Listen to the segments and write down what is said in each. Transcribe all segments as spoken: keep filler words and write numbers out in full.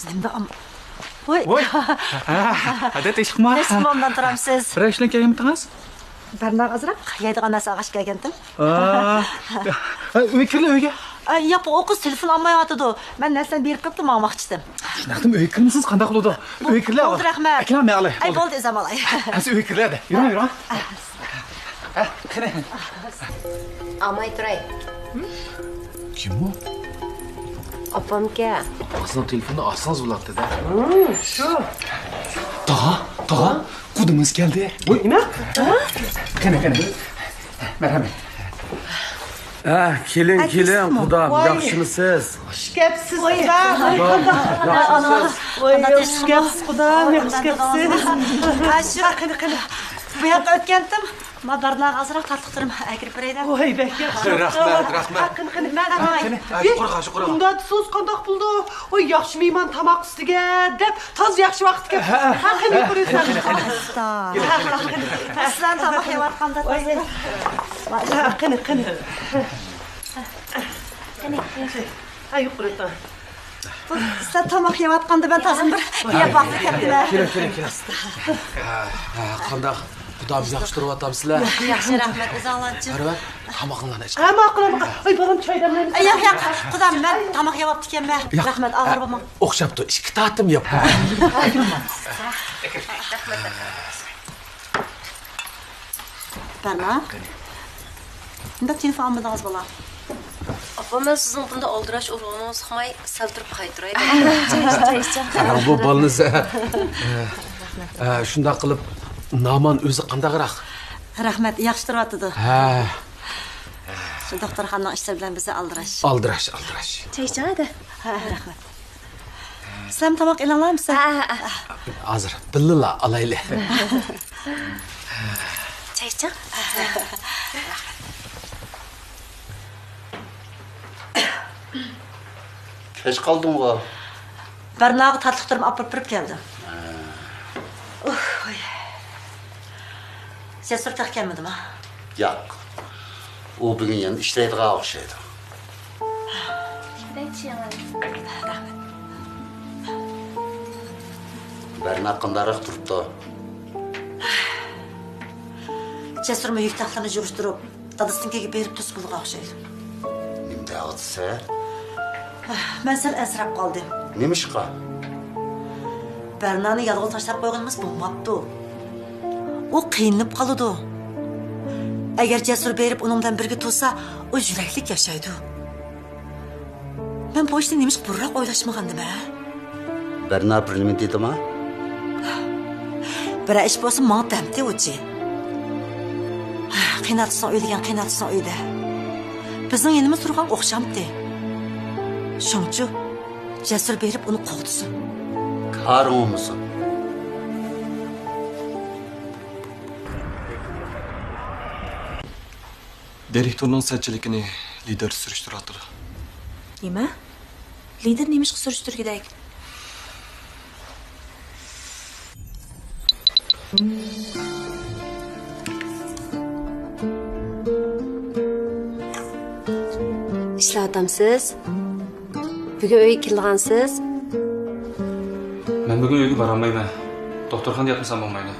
ئەمدى ئام-، ۋوي. ۋوي. ھە، ھە، تېشىقما. تېشىقما ئوبدان تۇرامسىز؟ بىرەر ئىش بىلەن كەلگەنمىدىڭىز؟ بەرناغ ئازراق يەيدىغان نەرسە ئالغاچ كەلگەنتىم. ئا. ھە، ئۆيگە كىرلە، ئۆيگە. ئە، ياق، ئۇ قىز تېلېفون ئالمايۋاتىدۇ. مەن نەرسىلەرنى بېرىپ قىلىپلا ماڭماقچىدىم. شۇنداقتىمۇ، ئۆيگە كىرمىسىڭىز قانداق بولىدۇ؟ بو-، ئۆيگە كىرلە. بولدى، رەھمەت. ئەكېلىڭ، مەن ئالاي. ئەي، بولدى. بولدى، ئۆزۈم ئالاي. ھەسە ئۆيگە كىرلە دە. يۈرۈڭ، يۈرۈڭ. ھە، قېنى. ئالماي تۇراي. كىم ئۇ؟ ئاپامكەن. ئاپىسىنىڭ تېلېفونىنى ئاچسىڭىز بولاتتى-دە. ھىم، شۇ. تاغا، تاغا، قۇدىمىز كەلدى. ۋوي، نېمە؟ قېنى، قېنى. مەرھەمەت. ھە، كېلىڭ، كېلىڭ، قۇدام، ياخشىمۇسىز؟ خۇش كەپسىز، قۇدام. قانداق؟ ۋوي، خۇش كەپسىز، قۇدام، ياخشى كەپسىز؟ ھە، شۇ. قېنى، قېنى. بۇ ياققا ئۆتكەنتىم. ما بەرناغا ئازراق تاتلىقلىرىم ئەكىرىپ بېرەيدە. ۋاي، بەك ياخشى. رەھمەت، رەھمەت. قېنى، قېنى، مەن ئالاي. قېنى، قېنى، شۇ قورا، شۇ قورا. ئۇنداق دېسىڭىز قانداق بولىدۇ؟ ۋاي، ياخشى مېھمان تاماق ئۈستىگە دەپ، تازا ياخشى ۋاقىت كەپتۇ. ھە، قېنى، يۇقىرى ئۆتسەڭىز. ئەسلان تاماق يەۋاتقاندا تازا. ھە، قېنى، قېنى. ھە، قېنى. ھە، يۇقىرى ئۆتۈڭ. سىلەر تاماق يەۋاتقاندا مەن تازا بىر يەپ باققىلى كەپتىمەن. كېلىڭ، كېلىڭ، كېلىڭ. ھە، ھە، قانداق؟ قۇدام ياخشى تۇرۇۋاتامسىلەر؟ ياخشى، رەھمەت، ئۆزۈڭلارچۇ؟ ھەرۋەت، تامىقىڭلارنى ئىچىڭ. ھە، ماقۇل، ماقۇل. ئاي، بالام، چاي دەملەيمىز. ئاي، ياق، ياق، قۇدام، مەن تاماق يەۋاپتىكەنمەن. ياق. رەھمەت، ئاغرىماڭ. ئوخشاپتۇ، ئىككى تاتىم ياپ. بەرنا. مۇنداق تېلېفون ئالمىدىڭىز بالا. ئاپا، مەن سىزنىڭ بۇنداق ئالدىراش ئۇرغىنىڭىزغا ئۇقماي سەل تۇرۇپ قايتۇراي. ھە، بۇ بالىنىز، ھە، شۇنداق قىلىپ نامان ئۆزى قانداقراق؟ رەھمەت، ياخشى تۇرۇۋاتىدۇ. ھە. شۇ دوختۇرخانىنىڭ ئىشلىرى بىلەن بىزدە ئالدىراش. ئالدىراش، ئالدىراش. چاي ئىچىڭ ھەدە. ھە، رەھمەت. سىلەرمۇ تاماق ئېلىڭلارمۇ سىلەر؟ ھە، ھە، ھە. ھازىر بىللىلا ئالايلى. چاي ئىچىڭ. كەچ قالدىڭغۇ؟ بەرناغا تاتلىقلىرىمنى ئاپىرىپ بېرىپ كەلدىم. ھە. ئۇھ، ۋاي. جەسۇر تېخى كەلمىدىما؟ ياق. ئۇ بۈگۈن يەنە ئىشلەيدىغان ئوخشايدۇ. رەھمەت. بەرنا قانداقراق تۇرۇپتۇ؟ جەسۇرمۇ يۈك تاقلىرىنى يىغىشتۇرۇپ، دادىسىنىڭكىگە بېرىپ تۇرسا بولىدىغان ئوخشايدۇ. نېمە دەۋاتىسەن؟ مەن سەل ئەنسىرەپ قالدىم. نېمىشقا؟ بەرنانى يالغۇز تاشلاپ قويغىنىمىز بولماپتۇ. ئۇ قىينىلىپ قالىدۇ. ئەگەر جەسۇر بېرىپ ئۇنىڭ بىلەن بىرگە تۇرسا، ئۇ يۈرەكلىك ياشايدۇ. مەن بۇ ئىشنى نېمىشقا بۇرۇنراق ئويلاشمىغانىدىم، ھە؟ بەرنا بىر نېمە دېدىما؟ بىرەر ئىش بولسا ماڭا دەمتى ئۇچى. قېيىنئاتىسىنىڭ ئۆيى دېگەن قېيىنئاتىسىنىڭ ئۆيىدە. بىزنىڭ يېنىمىزدا تۇرغان ئوخشامتى. شۇڭچۇ، جەسۇر بېرىپ ئۇنى قوغدىسۇن. كارىڭ بولمىسۇن. دىرېكتورنىڭ سەتچىلىكىنى لىدىر سۈرۈشتۈرۈۋاتىدۇ. نېمە؟ لىدىر نېمىشقا سۈرۈشتۈرگۈدەك؟ ئىشلەۋاتامسىز؟ بۈگۈن ئۆيگە كېلىدىغانسىز؟ مەن بۈگۈن ئۆيگە بارالمايمەن. دوختۇرخانىدا ياتمىسام بولمايدۇ.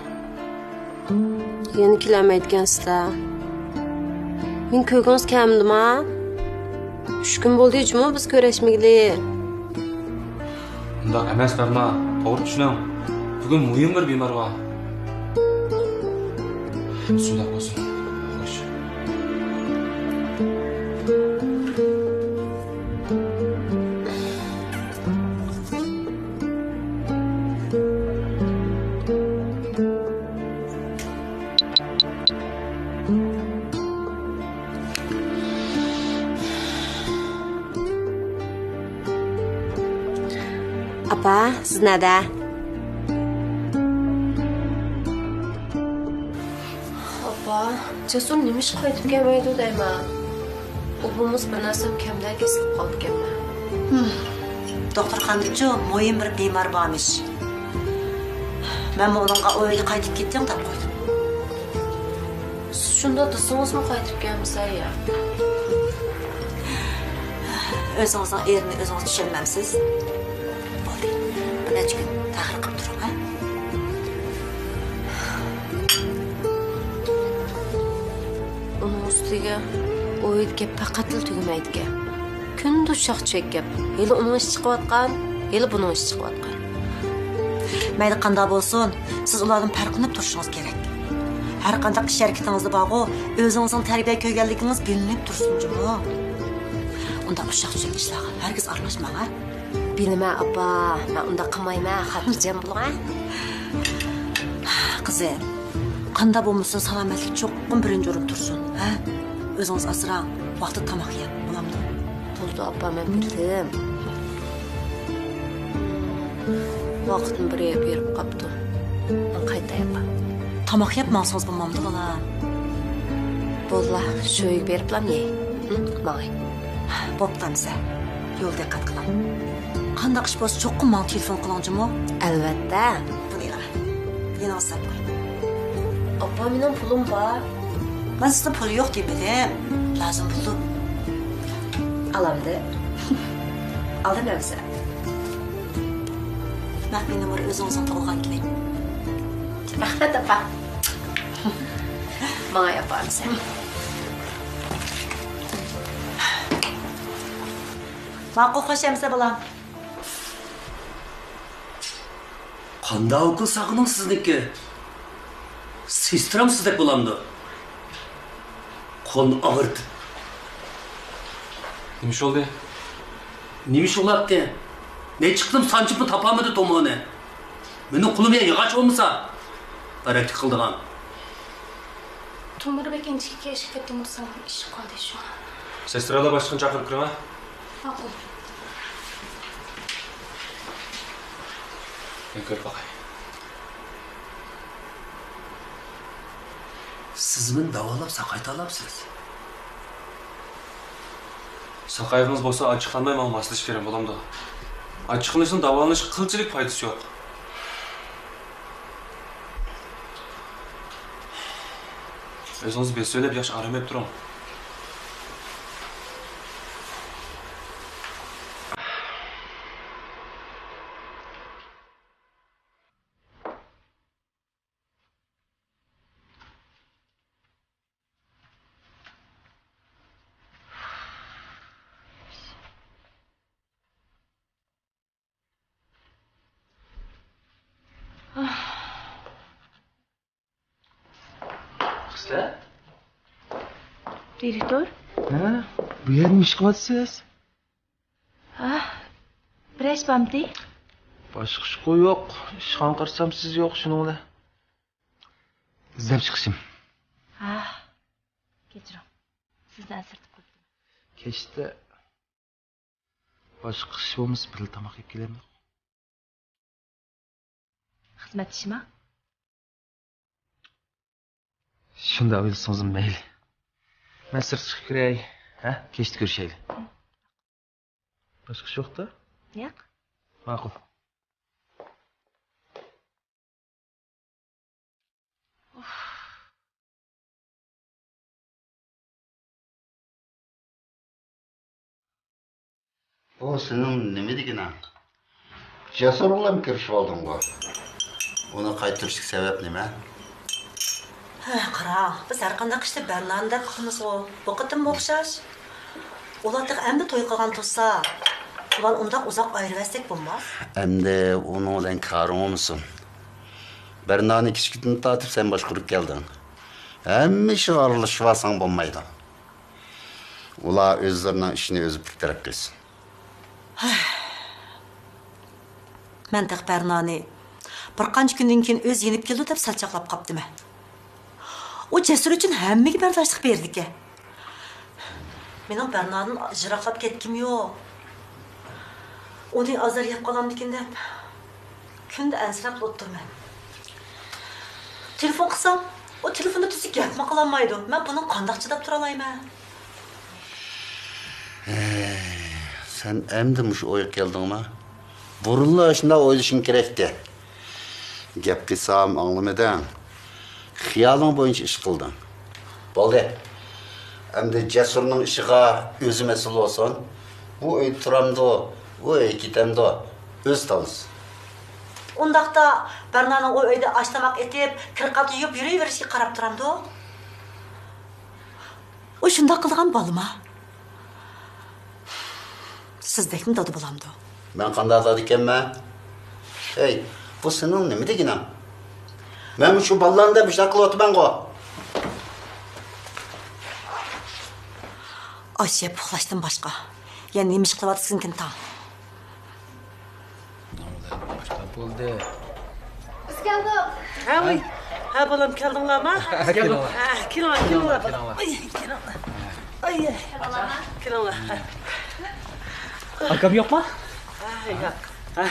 يەنە كېلەلمەيدىكەنسىلەر. مېنى كۆرگۈڭىز كەلمىدىما؟ ئۈچ كۈن بولدى جۇمۇ بىز كۆرۈشمىگىلى. ئۇنداق ئەمەس، بەرنا. توغرا چۈشىنىڭ. بۈگۈن مۇھىم بىر بىمار بار. شۇنداق بولسۇن. خوش. ئاپا، سىز نەدە؟ ئاپا، جەسۇر نېمىشقا قايتىپ كەلمەيدۇ دەيمەن. ئۇ بولمىسا بىر نەرسىم كەمدەك ھېس قىلىپ قالىدىكەنمەن. دوختۇرخانىدىچۇ مۇھىم بىر بىمار بارمىش. مەنمۇ ئۇنىڭغا ئۇ ئۆيگە قايتىپ كېتىڭ دەپ قويدۇم. شۇنداق دېسىڭىزمۇ قايتىپ كەلمىسە يا. ئۆزىڭىزنىڭ ئېرىنى ئۆزىڭىز چۈشەنمەمسىز؟ بولدى. نەچچە كۈن تەخىر قىلىپ تۇرۇڭ، ھە؟ ئۇنىڭ ئۈستىگە ئۇ ئۆيدىكى پەقەتلا تۈگىمەيدىكەن. كۈندە ئۇششاق چۈشەك گەپ. ھېلى ئۇنىڭ ئىشى چىقىۋاتقان، ھېلى بۇنىڭ ئىشى چىقىۋاتقان. مەيلى قانداق بولسۇن، سىز ئۇلاردىن پەرقلىنىپ تۇرۇشىڭىز كېرەك. ھەر قانداق ئىش ھەرىكىتىڭىزدە بارغۇ، ئۆزىڭىزنىڭ تەربىيە كۆرگەنلىكىڭىز بىلىنىپ تۇرسۇن جۇمۇ. ئۇنداق ئۇششاق چۈشەك ئىشلارغا ھەرگىز ئارىلاشماڭ، ھە؟ بىلىمەن، ئاپا، مەن ئۇنداق قىلمايمەن، خاتىرجەم بولۇڭ، ھە؟ قىزىم، قانداق بولمىسۇن، سالامەتلىك چوقۇم بىرىنچى ئورۇندا تۇرسۇن، ھە؟ ئۆزىڭىز ئاسراڭ، ۋاقتىدا تاماق يەڭ، بولامدۇ؟ بولدى، ئاپا، مەن بىلدىم. ۋاقىتمۇ بىر بېرىپ قاپتۇ. مەن قايتاي، ئاپا. تاماق يەپ ماڭسىڭىز بولمامدۇ، بالام؟ بوللا، شۇ ئۆيگە بېرىپلام يەي. ھە، ماڭاي. بوپتۇ ئەمىسە. يول دىققەت قىلىڭ. قانداق ئىش بولسا چوقۇم ماڭا تېلېفون قىلىڭ جۇمۇ. ئەلۋەتتە. بۇنى ئېلىڭ. يېنىڭىزدا ساقلاڭ. ئاپا، مېنىڭ پۇلۇم بار. مەن سىزنىڭ پۇلى يوق دېمىدىم. لازىم بولىدۇ. ئالامدۇ. ئالدىم ئەمىسە. مەخپىي نومۇر ئۆزىڭىزنىڭ تۇغۇلغان كۈنى. رەھمەت، ئاپا. ماڭاي، ئاپا، ئەمىسە. ماقۇل، خوش ئەمىسە، بالام. قانداق ئوكۇل ساقىنىڭ سىزنىڭكى؟ سېسترام سىزدەك بولامدۇ؟ قولنى ئاغرىتىپ. نېمە ئىش بولدى؟ نېمە ئىش بولاتتى؟ نەچچە قېتىم سانجىپمۇ تاپالمىدى تومۇرنى. مېنىڭ قولۇم يا ياغاچ بولمىسا، بەرەكلىك قىلىدىغان. تومۇر بەك ئىنچىكە كېلىشكە كەتتىمۇ، ساڭا ئىش قالدى شۇ. سېسترالار باشلىقىنى چاقىرىپ كىرىڭ، ھە؟ ماقۇل. مەن كۆرۈپ باقاي. سىز مېنى داۋالاپ ساقايتالامسىز؟ ساقايغىڭىز بولسا، ئاچچىقلانماي ماڭا ماسلىشىش كېرەك، بولامدۇ؟ ئاچچىقلىنىشنىڭ داۋالىنىشقا قىلچىلىك پايدىسى يوق. ئۆزىڭىزنى بېسىۋېلىپ، ياخشى ئارام ئېلىپ تۇرۇڭ. قىزلار؟ دىرېكتور؟ ھە؟ بۇ يەردە نېمە ئىش قىلىۋاتىسىز؟ ھە؟ بىر ئىش بارمىدى؟ باشقا ئىشقۇ يوق. ئىشخانىغا قارىسام سىز يوق، شۇنىڭ بىلەن. ئىزدەپ چىقىشىم. ھە. كەچۈرۈڭ. سىزنى ئەنسىرىتىپ قويۇپتىمەن. كەچتە باشقا ئىش بولمىسا، بىرلا تاماق يەپ كېلەمدۇق؟ خىزمەت ئىشىما؟ شۇنداق ئويلىسىڭىزمۇ مەيلى. مەن سىرتقا چىقىپ كىرەي. ھە؟ كەچتە كۆرۈشەيلى. باشقا ئىش يوق-تا؟ ياق. ماقۇل. بۇ سېنىڭ نېمە دېگىنىڭ؟ جەسۇر بىلەن كۆرۈشۈۋالدىڭغۇ؟ ئۇنى قايتۇرۇشتىكى سەۋەب نېمە؟ ھە، قارا، بىز ھەرقانداق ئىشتا بەرنانى دەپ قىلىمىزغۇ. بۇ قېتىممۇ ئوخشاش. ئۇلار تېخى ئەمدى توي قىلغان تۇرسا، ئۇلارنى ئۇنداق ئۇزاق ئايرىۋەتسەك بولماس. ئەمدى ئۇنىڭ بىلەن كارىڭ بولمىسۇن. بەرنانى كىچىكىدىن تارتىپ سەن باشقۇرۇپ كەلدىڭ. ھەممە ئىشىغا ئارىلىشىۋالساڭ بولمايدۇ. ئۇلار ئۆزلىرىنىڭ ئىشىنى ئۆزى پۇختىراق قىلسۇن. مەن تېخى بەرنانى بىر قانچە كۈندىن كېيىن ئۆزى يېنىپ كېلىدۇ دەپ سەل چاقلاپ قاپتىمەن. ئۇ جەسۇر ئۈچۈن ھەممىگە بەرداشلىق بېرىدىكەن. مېنىڭ بەرنادىن يىراقلاپ كەتكۈم يوق. ئۇنى ئازار يەپ قالامدىكىن دەپ كۈندە ئەنسىرەپلا ئولتۇرىمەن. تېلېفون قىلسام، ئۇ تېلېفوندا تۈزۈك گەپمۇ قىلالمايدۇ. مەن بۇنىڭغا قانداق چىداپ تۇرالايمەن؟ ھەي، سەن ئەمدى مۇشۇ ئويغا كەلدىڭما؟ بۇرۇنلا ئاشۇنداق ئويلىشىڭ كېرەكتى. گەپ قىلسام ئاڭلىمىدىڭ. خىيالىڭ بويىچە ئىش قىلدىڭ. بولدى. ئەمدى جەسۇرنىڭ ئىشىغا ئۆزى مەسئۇل بولسۇن. بۇ ئۆيدە تۇرامدۇ، ئۇ ئۆيگە كېتەمدۇ، ئۆزى تاللىسۇن. ئۇنداقتا بەرنانىڭ ئۇ ئۆيدە ئاش-تاماق ئېتىپ، كىر-قالتا يۇيۇپ يۈرۈۋېرىشىگە قاراپ تۇرامدۇ؟ ئۇ شۇنداق قىلىدىغان بالىما؟ سىزدەكمۇ دادا بولامدۇ؟ مەن قانداق دادا ئىكەنمەن؟ ھەي، بۇ سېنىڭ نېمە دېگىنىڭ؟ مەن شۇ بالىلارنى دەپ مۇشۇنداق قىلىۋاتىمەنغۇ. ئاش يەپ ئۇخلاشتىن باشقا يەنە نېمە ئىش قىلىۋاتىسىزكىن تاڭ؟ بولدى. بىز كەلدۇق. ھە، ۋاي. ھە، بالام، كەلدىڭلارمۇ؟ ھە، كەلدۇق. ھە، كېلىڭلار، كېلىڭلار. كېلىڭلار. ئاي، كېلىڭلار. ئاي، ئاي. كېلىڭلار. ئاكام يوقما؟ ھە، يوق. ھە،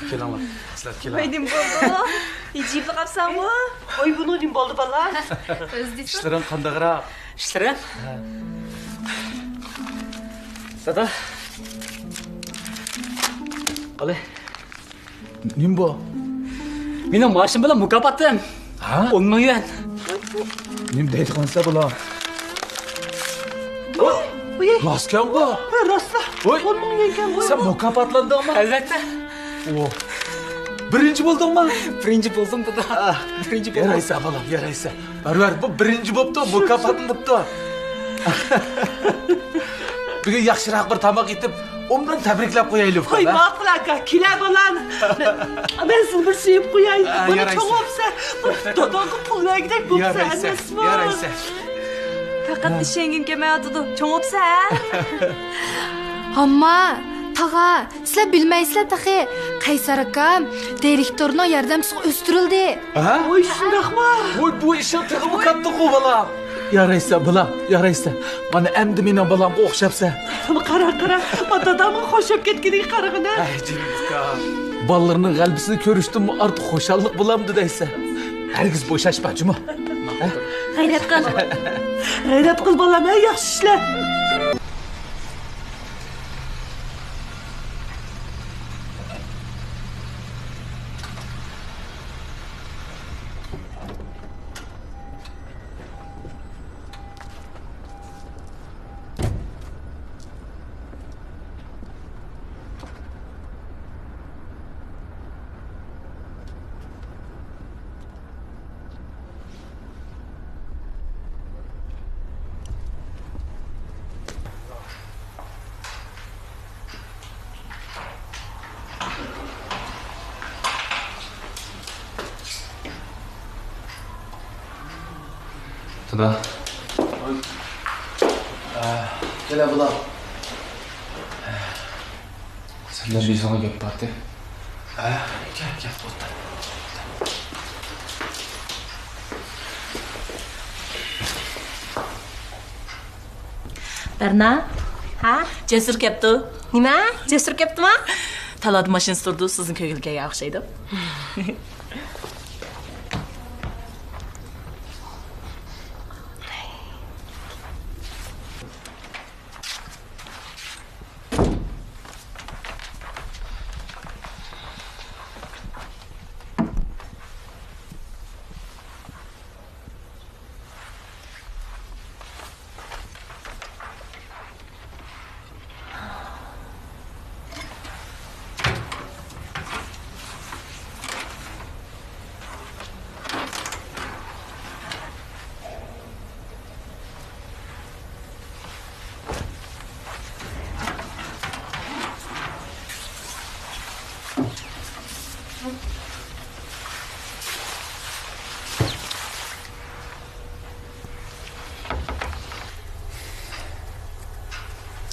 كېلىڭلار. سىلەر كېلىڭلار. ۋاي، نېمە بولدى؟ ئىجىيىپلا قاپسەنغۇ؟ ۋاي، بۇنىڭ نېمە بولدى، بالام؟ ئۆزى دېسۇن. ئىشلىرىڭ قانداقراق؟ ئىشلىرىم؟ ھە. دادا. ئالە. نېمە بۇ؟ مېنىڭ مائاشىم بىلەن مۇكاپاتىم. ھە؟ ئون مىڭ يۈەن. نېمە دەيدىغانسەن بۇلار؟ راستكەنغۇ؟ ھە، راستلا. ۋوي. ئون مىڭ يۈەنكەنغۇ. سەن مۇكاپاتلاندىڭمۇ؟ ئەلۋەتتە. ئو. بىرىنچى بولدۇڭمۇ؟ بىرىنچى بولدۇم، دادا. بىرىنچى بولدۇم. يارايسەن، بالام، يارايسەن. بارىبىر، بۇ بىرىنچى بوپتۇ، مۇكاپاتلىنىپتۇ. بۈگۈن ياخشىراق بىر تاماق ئېتىپ، ئوبدان تەبرىكلەپ قويايلى، ئۇكام، ھە؟ ماقۇل، ئاكا، كېلە بالام. مەن سېنى بىر سۆيۈپ قوياي. ھە، بۇنى يارايسەن. چوڭ بوپسا، بىر داداڭغا پۇل بەرگۈدەك بوپسا، يارايسەن، ئەمەسمۇ؟ يارايسەن. پەقەت ئىشەنگۈم كەلمەيۋاتىدۇ. چوڭ بوپسا، ھە؟ ھامما، تاغا، سىلەر بىلمەيسىلەر تېخى. قەيسەر ئاكام دىرېكتورنىڭ ياردەمچىسىگە ئۆستۈرۈلدى. ھە؟ ۋوي، شۇنداقمۇ؟ ۋوي، بۇ ئىشىڭ تېخىمۇ كاتتىغۇ، بالام. يارايسەن، بالام، يارايسەن. مانا ئەمدى مېنىڭ بالامغا ئوخشاپسەن. قارا، قارا، ما دادامغا خوش بوپ كەتكىنىگە قارىغىنا. ھەي، جېنىم ئۇكام. بالىلىرىنىڭ غەلىبىسىنى كۆرۈشتىنمۇ ئارتۇق خۇشاللىق بولامدۇ دەيسەن؟ ھەرگىز بوشاشما، جۇمۇ. ھە؟ غەيرەت قىل. غەيرەت قىل، بالام، ھەي، ياخشى ئىشلە. دادا. ئە، كېلە، بالام. سەن بىلەن بىزنىڭ گەپ بار ئىدى. ھە، كەل، كەل، ئولتۇر. بەرنا. ھە؟ جەسۇر كەپتۇ. نېمە؟ جەسۇر كەپتۇما؟ تالادا ماشىنىسى تۇرىدۇ، سىزنىڭ كۆڭۈلگە كەلگەن ئوخشايدۇ.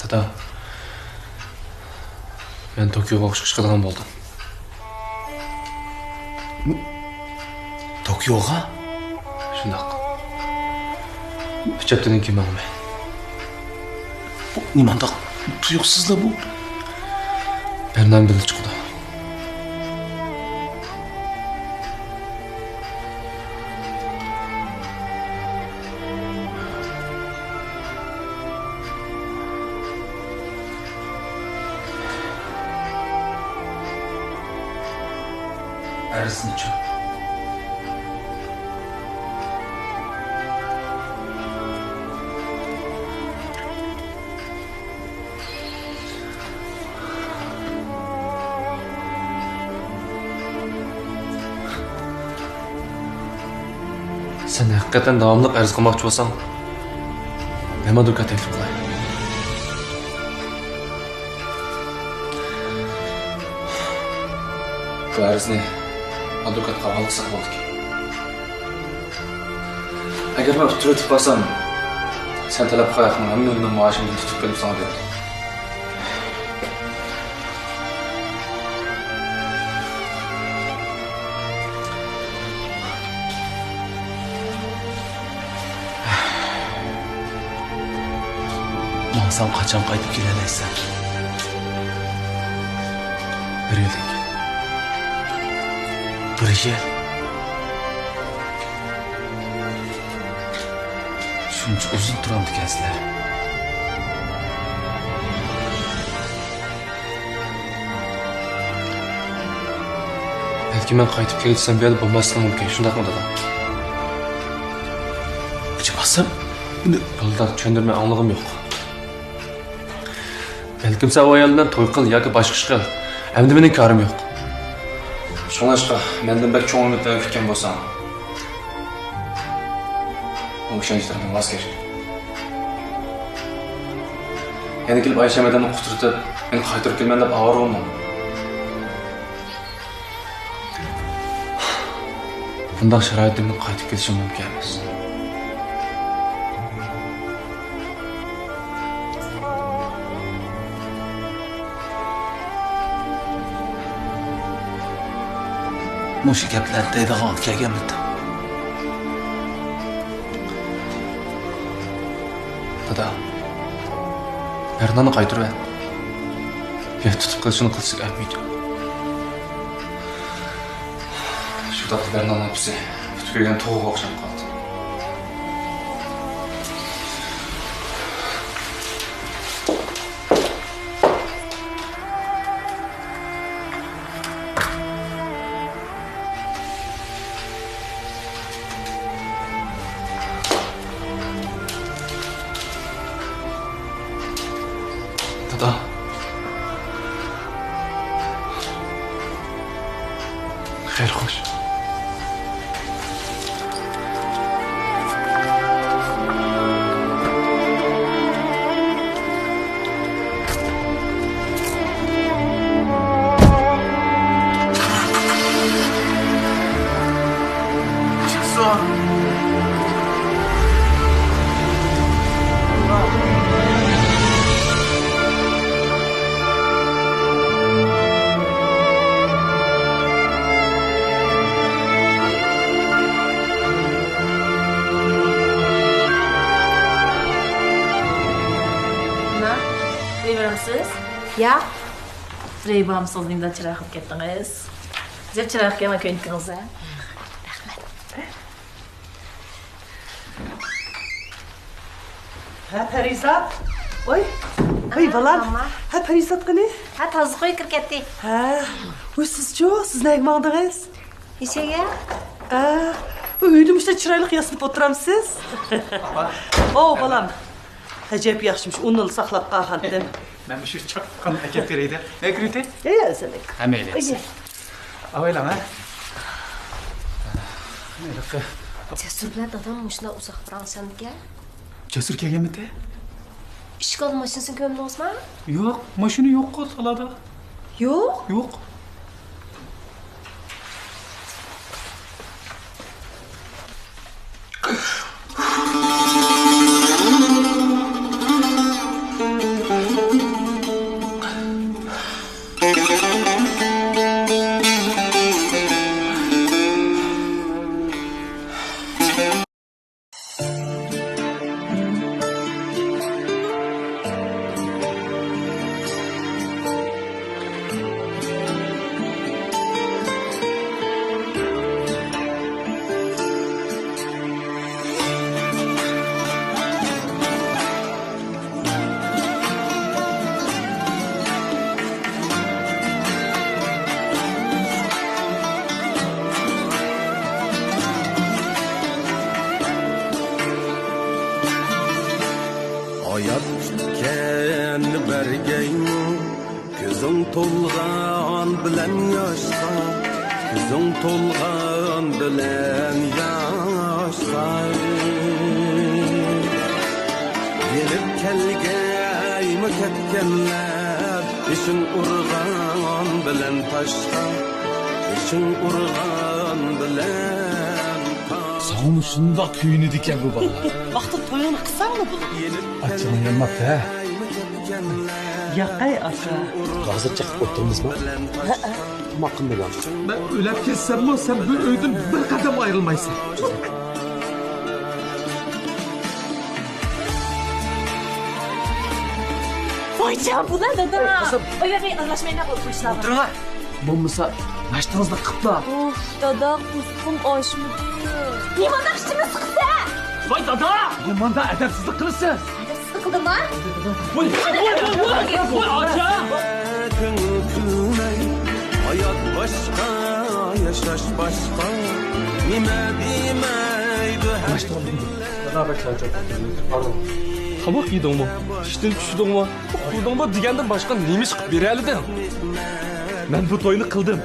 دادا، مەن توكيوغا ئوقۇشقا چىقىدىغان بولدۇم. توكيوغا؟ شۇنداق. ئۈچ ھەپتىدىن كېيىن ماڭىمەن. بۇ نېمانداق تۇيۇقسىزلا بۇ؟ بەرنام بىللە چىقىدۇ. ئەرزىنچۇ. سەن ھەقىقەتەن داۋاملىق ئەرز قىلماقچى بولساڭ، مەن ئادۋوكات تەكلىپ قىلاي. بۇ ئەرزنى ئادۋوكاتقا ھاۋالە قىلساق بولىدىكەن. ئەگەر مەن ئۇتتۇرۇۋېتىپ قالسام، سەن تەلەپ قىلغان ھەقنىڭ ھەممىنى مېنىڭ مائاشىمدىن تۇتۇپ قېلىپ ساڭا بېرىدۇ. ماڭساڭ قاچان قايتىپ كېلەلەيسەن؟ بىر يىلدىن كېيىن. بىر يىل؟ شۇنچە ئۇزۇن تۇرامدىكەنسىلەر. بەلكى مەن قايتىپ كەلگۈچە سەن بۇ يەردە بولماسلىقىڭ مۇمكىن، شۇنداقمۇ، دادا؟ ئۇچماسام، بۇنى بالىلار چۈشەندۈرمەي ئاڭلىغۇم يوق. بەلكىم سەن ئۇ ئايال بىلەن توي قىل ياكى باشقا ئىش قىل. ئەمدى مېنىڭ كارىم يوق. شۇڭلاشقا مەندىن بەك چوڭ ئۈمىدلەرنى كۈتكەن بولساڭ، بۇ ئىشەنچلىرىڭدىن ۋاز كەچ. يەنە كېلىپ ئايشەم ھەدەمنى قۇترىتىپ، مېنى قايتۇرۇپ كېلىمەن دەپ ئاۋارە بولما. بۇنداق شارائىتتا مېنىڭ قايتىپ كېلىشىم مۇمكىن ئەمەس. مۇشۇ گەپلەرنى دەيدىغان كەلگەنمىدىم؟ دادا، بەرنانى قايتۇرۇۋەت. بۇ يەردە تۇتۇپ قېلىشنىڭ قىلچىلىك ئەھمىيىتى يوق. شۇنداقلا بەرنانىڭ ئاپىسى پۇتى كۆيگەن توغىغا ئوخشاپ قالدى. دادا. خەير خوش. ئانا، ئۆيگە بارمسىز؟ ياق. بىرەي بارمسىز، نېمىدە چىراي قىلىپ كەتتىڭىز؟ بىزگە چىراي قىلىپ كەلگەن كۆينىكىڭىز، ھە؟ رەھمەت. ھە، پەرىزات. ۋاي. ۋاي، بالام. ماما. ھە، پەرىزات قېنى؟ ھە، تازا قويۇپ كىرىپ كەتتى. ھە. ۋاي، سىزچۇ؟ سىز نەگە ماڭدىڭىز؟ ئىچىگە. ھە. ئۆيدە مۇشۇنداق چىرايلىق ياسىنىپ ئولتۇرامسىز؟ ئاپا. ئو، بالام. ئەجەب ياخشىمىش، ئۇنىلا ساقلاپ قالغانتىم. مەن مۇشۇ چاققاننى ئەكەپ بېرەي دە. ئەكرىتى؟ يا، يا، سەن ئەكىر. ھەممە ئەيلەپ. ئەيلە. ئاۋايلاڭ، ھە؟ ھېلىقى. جەسۇر بىلەن دادام مۇشۇنداق ئۇزاق پاراڭلىشامدىكەن؟ جەسۇر كەلگەنمىدى؟ ئىشىك ئالدى ماشىنىسىنى كۆرمىدىڭىزما؟ يوق، ماشىنا يوققۇ تالادا. يوق؟ يوق. ھايات كۈتكەن بەرگەيمۇ، كۆزۈڭ تولغان بىلەن ياشقا، كۆزۈڭ تولغان بىلەن ياشقا. يېنىپ كەلگەيمۇ كەتكەنلەر، بېشىڭ ئۇرغان بىلەن تاشقا، بېشىڭ ئۇرغان بىلەن تاشقا. ساڭىمۇ شۇنداق كۆيۈنىدىكەن بۇ بالىلار. ۋاقتىدا تويۇڭنى قىلساڭلا بولىدۇ. ئاچچىقىڭ يانماپتۇ ھە؟ ياقەي ئاكا. ھازىر چىقىپ ئولتۇرىمىزمۇ؟ ھەئە. تاماق قىلمىدىڭ. مەن ئۆلۈپ كەتسەممۇ، سەن بۇ ئۆيدىن بىر قەدەم ئايرىلمايسەن. ۋايجان، بۇلار دادا. ئوي، قىزىم. ئوي، مەن ئارىلاشمايمەن بۇ ئىشلارغا. ئولتۇرۇڭلار. بولمىسا، ناشتىڭىزنى قىپلا. ئۇھ، دادا، قۇسقۇم ئاچمىدى. نېمانداق ئىچىمنى سىقىسەن؟ ۋاي دادا! نېمانداق ئەدەپسىزلىك قىلىسىز؟ ئەدەپسىزلىك قىلدىمما؟ ۋاي، ۋاي، ۋاي، ۋاي، ۋاي، ئاچا! كۆڭۈل كۈلمەي، ھايات باشقا، ياشاش باشقا. نېمە دېمەيدۇ ھەر كۈن. دادا، بەك چارچاپ كەتتىم. تاماق يېدىڭمۇ؟ ئىشتىن چۈشتۈڭمۇ؟ ئۇخلىدىڭمۇ دېگەندىن باشقا نېمە ئىش قىلىپ بېرەلىدىڭ؟ مەن بۇ توينى قىلدىم.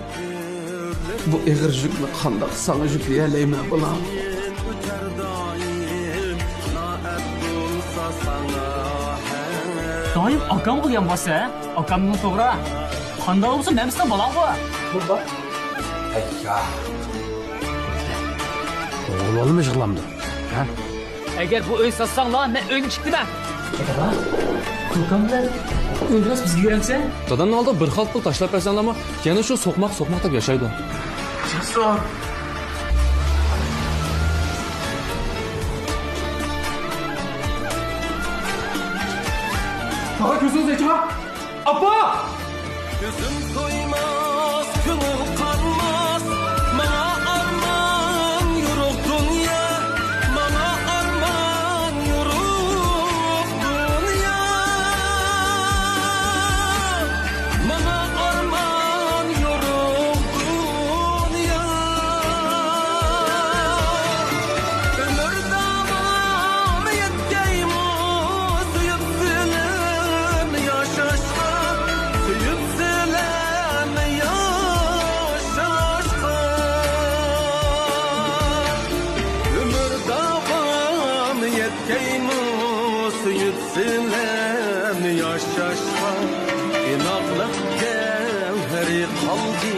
بۇ ئېغىر يۈكنى قانداق ساڭا يۈكلىيەلەيمەن، بالام؟ دائىم ئاكامغا يانباسسەن، ھە؟ ئاكامنىڭ توغرا. قانداق بولسا مەن سېنىڭ بالاڭغۇ. بولدى. ئەييا. ئوغۇل بالىمۇ يىغلامدۇ؟ ھە؟ ئەگەر بۇ ئۆي ساتساڭلار، مەن ئۆيدىن چىقتىمەن. دادا، كوكام بىلەن ئۆيدىن بىزگە بېرەمسەن؟ دادامنىڭ ئالدىغا بىر خال پۇل تاشلاپ بەرسەڭلارمۇ، يەنە شۇ سوقماق، سوقماق دەپ ياشايدۇ. جاسۇر! تاغا، كۆزىڭىزنى ئېچىڭا! ئاپا! كۆزۈم تويماس، كۆڭۈل قانماس، ماڭا ئارمان يورۇق دۇنيا، ماڭا ئارمان يورۇق دۇنيا، ماڭا ئارمان يورۇق دۇنيا. ئۆمۈر داۋامى يەتكەيمۇ سۆيۈپ سىلەرنى ياشاشقا، سۆيۈپ سىلەرنى ياشاشقا. ئۆمۈر داۋامى يەتكەيمۇ سۆيۈپ سىلەرنى ياشاشقا. ئىناقلىق گەۋھىرى قالدى.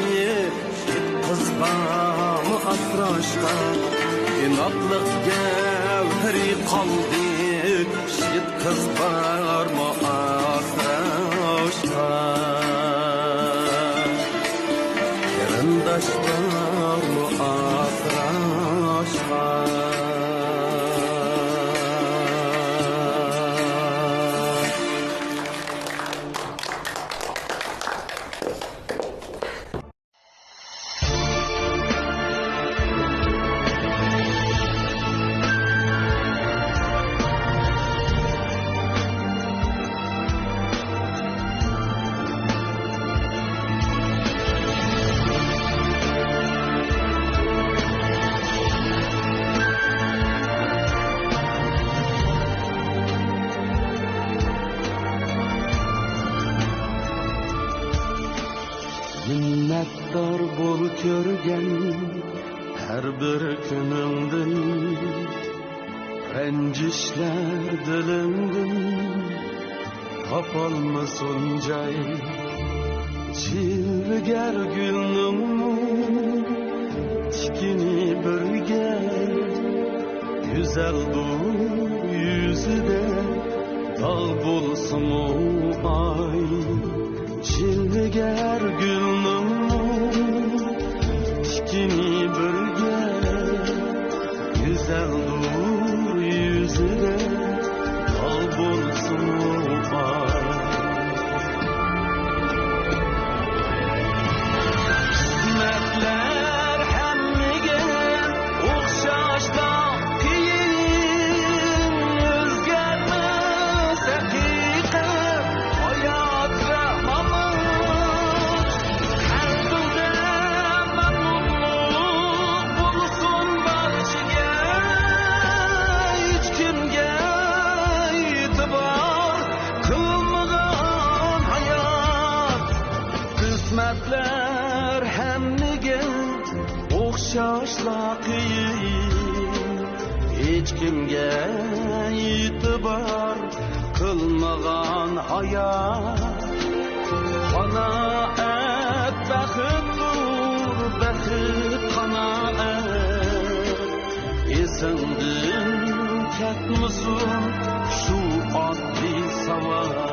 شېھىت قىز بارمۇ ئاسراشقا؟ ئىناقلىق گەۋھىرى قالدى. شېھىت قىز بارمۇ ئاسراشقا؟ قېرىنداش بارمۇ ئاسراشقا؟ مىننەتدار بول كۆرگەن ھەر بىر كۈنۈڭدىن، رەنجىشلەر دىلىڭدىن تاپالمىسۇن جاي. جىلۋىگەر گۈلنىڭمۇ تىكىنى بىرگە، گۈزەلدۇر يۈزىدە داغ بولسىمۇ ئاي. جىلۋىگەر گۈلنىڭمۇ تىكىنى بىرگە، گۈزەلدۇر يۈزىدە داغ بولسىمۇ ئاي. قىسمەتلەر ھەممىگە ئوخشاشلا قىيىن، ئۆزگەرمەس ھەقىقەت، ھايات ۋە مامات. قەلبىڭدە مەمنۇنلۇق بولسۇن بارچىگە، ھېچكىمگە ئېتىبار قىلمىغان ھايات. قىسمەتلەر ھەممىگە ئوخشاشلا قىيىن، ھېچكىمگە ئېتىبار قىلمىغان ھايات. قانائەت بەختتۇر، بەخت قانائەت. ئېسىڭدىن كەتمىسۇن شۇ ئاددىي ساۋات.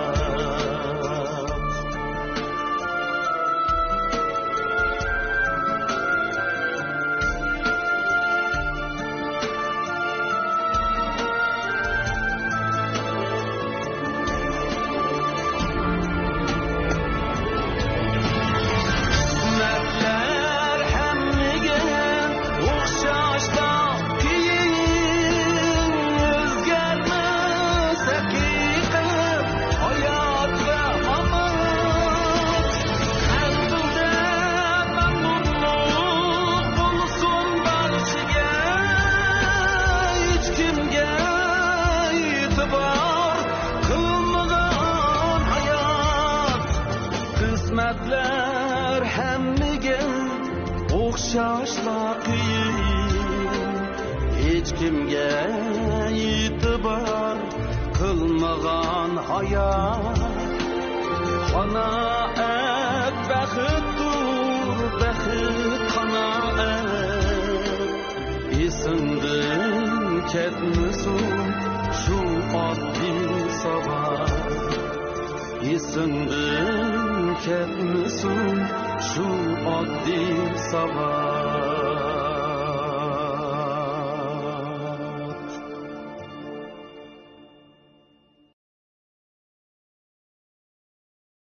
قىسمەتلەر ھەممىگە ئوخشاشلا قىيىن، ئۆزگەرمەس ھەقىقەت ھايات ۋە مامات. مەنزىلدە مەمنۇنلۇق بولسۇن بارچىگە، ھېچكىمگە ئېتىبار قىلمىغان ھايات. قىسمەتلەر ھەممىگە ئوخشاشلا قىيىن، ھېچكىمگە ئېتىبار قىلمىغان ھايات. قانائەت بەختتۇر، بەخت قانائەت. ئېسىڭدىن كەتمىسۇن شۇ ئاددىي ساۋات. ئېسىڭدىن كەتمىسۇن شۇ ئاددىي ساۋات.